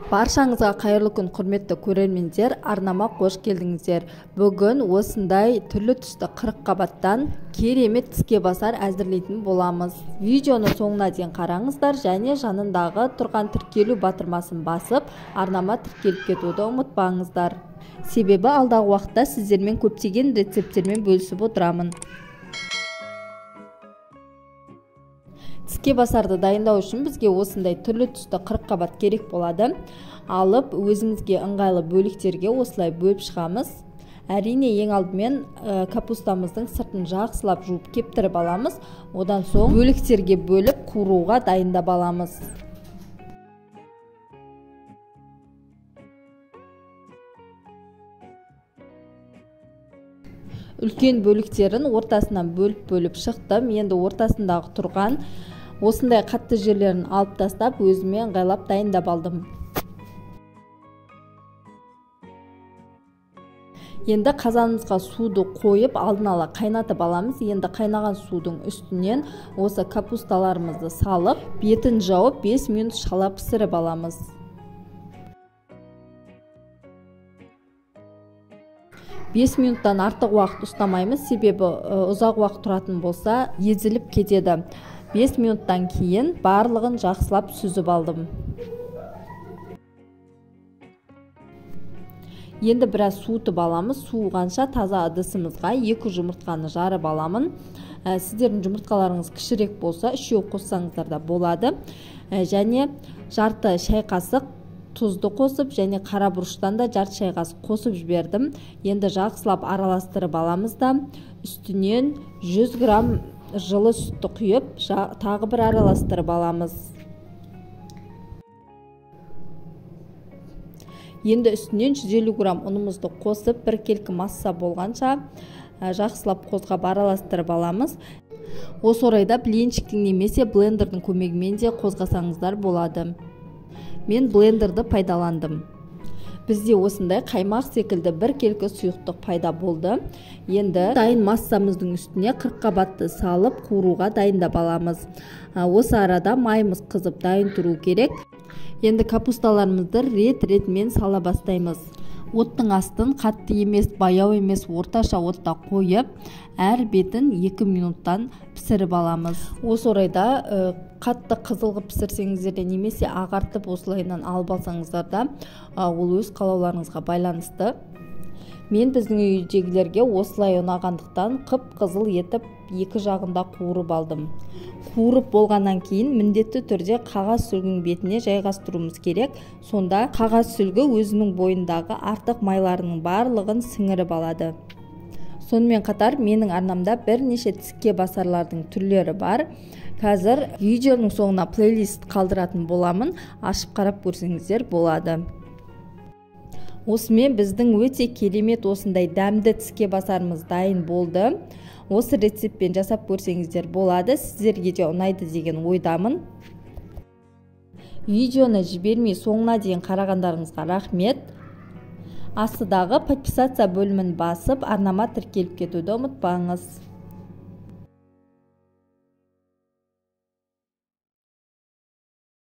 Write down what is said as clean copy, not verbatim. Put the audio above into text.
Баршаңызға қайырлы күн, құрметті көрермендер, арнама қош келдіңіздер. Бүгін осындай түрлі түсті 40 қабаттан керемет тіске басар әзірлейтін боламыз. Видеоны соңына дейін қараңыздар және жанындағы тұрған тіркелу батырмасын басып, арнама тіркеліп кетуді ұмытпаңыздар. Себебі алдағы уақытта сіздермен көптеген рецепттермен бөлісіп отырамын. Тіске басарды дайындау үшін бізге осындай түрлі түсті 40 қабат керек болады. Алып өзімізге ыңғайлы бөліктерге осылай бөліп шығамыз. Әрине ең алдымен капустамыздың сыртын жақсылап жуып кептіріп аламыз. Одан соң бөліктерге бөліп қуыруға дайындап аламыз. Үлкен бөліктерін ортасынан бөліп-бөліп шықтым. Енді ортасындағы тұрған осындай қатты жерлерін алып тастап, өзіме ыңғайлап дайындап алдым. Енді қазанымызға суды қойып, алдын ала қайнатып аламыз. Енді қайнаған судың үстінен осы капусталарымызды салып, бетін жауып 5 минут шала пісіріп аламыз. 5 минуттан артық уақыт ұстамаймыз, себебі ұзақ уақыт тұратын болса, езіліп кетеді. 5 минуттан кейін барлығын жақсылап сүзіп алдым. Енді біраз суытып аламыз. Суығанша таза ыдысымызға 2 жұмыртқаны жарып аламын. Сіздердің жұмыртқаларыңыз кішірек болса, 3 қоссаңыздар да болады. Және жарты шай қасық тұзды қосып, және қара бұрыштан да жарты шай қасық қосып жібердім. Енді жақсылап араластырып аламыз да, үстінен 100 грамм жылы сүтті құйып, тағы бір араластырып аламыз. Енді үстінен 150 грамм ұнымызды қосып, біркелкі масса болғанша жақсылап қозғап араластырып аламыз. Осы орайда блинчиктің немесе блендердің көмегімен де қозғасаңыздар болады. Мен блендерді пайдаландым. Бізде осындай қаймақ секілді біркелкі сұйықтық пайда болды. Енді дайын массамыздың үстіне 40 қабатты салып қуыруға дайындап аламыз. Осы арада майымыз қызып дайын тұру керек. Енді капусталарымызды рет-ретімен сала бастаймыз. Оттың астын қатты емес, баяу емес, орташа отта қойып, әр бетін 2 минуттан пісіріп аламыз. Осы орайда қатты қызыл қылып пісірсеңіздер де, немесе ағартып осылайынан алып алсаңыздар да, ол өз қалауларыңызға байланысты. Мен біздің үйдегілерге осылай ұнағандықтан қып-қызыл етіп екі жағында қуырып алдым. Қуырып болғаннан кейін міндетті түрде қағаз сүлгінің бетіне жайғастыруымыз керек. Сонда қағаз сүлгі өзінің бойындағы артық майларының барлығын сіңіріп алады. Сонымен қатар менің арнамда бірнеше тіске басарлардың түрлері бар. Қазір видеоның соңына плейлист қалдыратын боламын. Ашып қарап көрсеңіздер болады. Осымен біздің өте керемет осындай дәмді тіске басарымыз дайын болды. Осы рецептпен жасап көрсеңіздер болады. Сіздерге де ұнайды деген ойдамын. Видеоны жібермей соңына дейін қарағандарыңызға рахмет. Астыдағы подписаться бөлімін басып, арнама тіркеліп кетуді ұмытпаңыз.